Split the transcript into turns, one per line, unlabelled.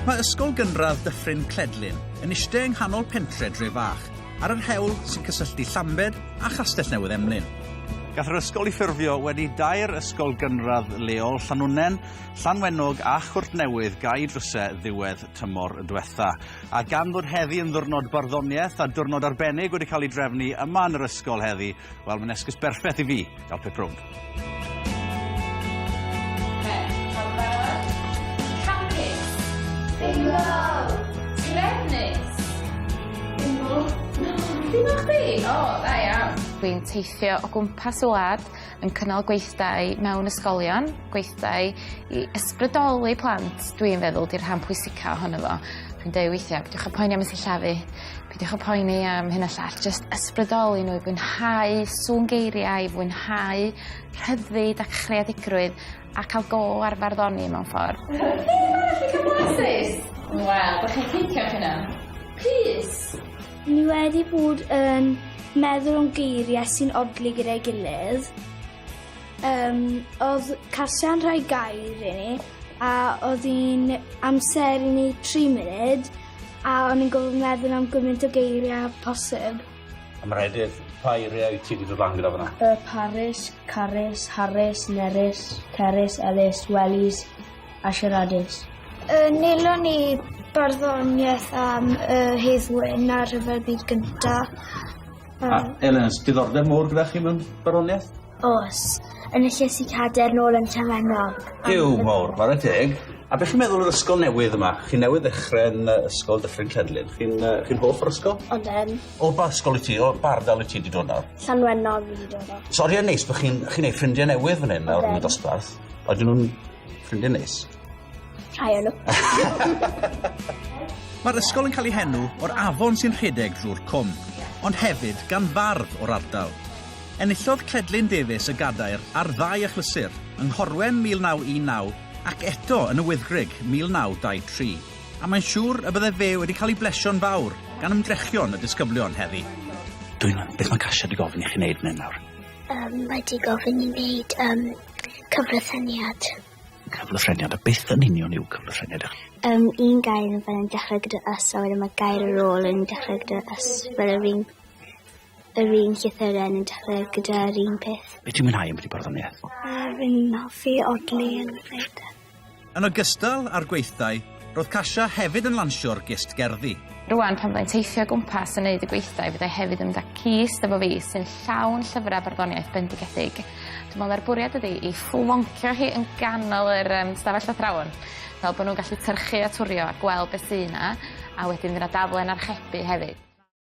Mae Ysgol Gynradd Dyffryn Cledlyn yn iste yng nghanol pentre Dre Fach, ar yr hewl sy'n cysylltu Llambed a Chastell Newydd Emlyn. Gath yr ysgol ei ffurfio wedi dair ysgol gynradd leol, Llanwnnen, Llanwenog a Chwrtnewydd gau dryse ddiwedd tymor dwetha. A gan fod heddi yn ddiwrnod barddoniaeth a diwrnod arbennig wedi cael ei drefnu yma yn yr ysgol heddi, wel mae'n esgus berffeth i fi gael pip rownd.
Dwi'n teithio o gwmpas y wlad yn cynnal gweithdai mewn ysgolion, gweithdai i ysbrydoli plant dwi'n feddwl 'di'r rhan pwysica ohono fo. Dwi'n deu weithia' peidiwch â poeni am y sillafu Peidiwch â poeni am hyn a llall, jyst ysbrydoli nhw i fwynhau sŵn geiriau, i fwynhau rhyddid a chreadigrwydd a cael go ar farddoni mewn ffordd. Neb arall yn cael blasus? Wel, dych chi'n cicio chi nawr. Pys!
Ni wedi bod yn meddwl am geiriau sy'n odli gyda'i gilydd. Um, oedd Casia'n rhoi gair i ni, a oedd hi'n amser i ni 3 munud, A o'n i'n gorfod meddwl am gymaint o geiriau posib.
A Meredydd, pa eiriau wyt ti 'di dod lan gyda fan'na?
Y Paris, Carys, Harris, Nerys, Cerys, Elys, Wellies a Siaradus.
Yy nelon ni barddoniaeth am y Hedd Wyn a'r Rhyfel Byd Gynta.
A Elen, o's diddordeb mowr gyda chi mewn barddoniaeth?
O's. Enilles i cader nôl yn Llanwenog.
Duw mawr, ware teg. A be' chi'n meddwl o'r ysgol newydd yma? Chi newydd ddechre yn yy ysgol Dyffryn Cledlyn. Chi'n yy chi'n hoff o'r ysgol?
Oden.
O ba ysgol wyt ti? O ba ardal wyt ti 'di dod nawr?
Llanwenog fi 'di dod o.
So odi e'n neis bo' chi'n chi'n neud ffrindie newydd fan 'yn nawr yn y dosbarth? Odyn nw'n ffrindie neis?
Rhai o nhw.
Mae'r ysgol yn cael ei henw o'r afon sy'n rhedeg drwy'r cwm, ond hefyd gan fardd o'r ardal. Enillodd Cledlyn Davies y gadair ar ddau achlysur, yng Nghorwen 1919 ac eto yn y Wyddgrug 1923, a mae'n siŵr y bydde fe wedi cael ei blesio'n fawr gan ymdrechion y disgyblion heddi. Dwynwen, beth mae Kasia 'di gofyn i chi wneud fan hyn nawr?
Yym, mae 'di gofyn i wneud yym cyflythreniad.
Cyflythreniad, a beth yn union yw cyflythreniad?
Yym, un gair yn fel yn dechrau gyda ys a wedyn mae gair ar ôl yn dechrau gyda ys fel yr un yr un llythyren yn dechrau gyda'r un peth.
Be' ti'n mwynhau ambyti barddoniaeth?
Yy fi'n hoffi odli yn gweud.
Yn ogystal â'r gweithdai, roedd Kasia hefyd yn lansio'r gist gerddi.
Rŵan pan fyddai'n teithio o gwmpas yn neud y gweithdai fyddai hefyd yn mynd â cist efo fi sy'n llawn llyfra barddoniaeth bendigedig. Dwi me'wl ma'r bwriad ydi i ffloncio hi yn ganol yr yym stafell athrawon fel bo' nw'n gallu tyrchu a twrio a gweld be' sy 'na a wedyn fy' 'na daflen archebu hefyd.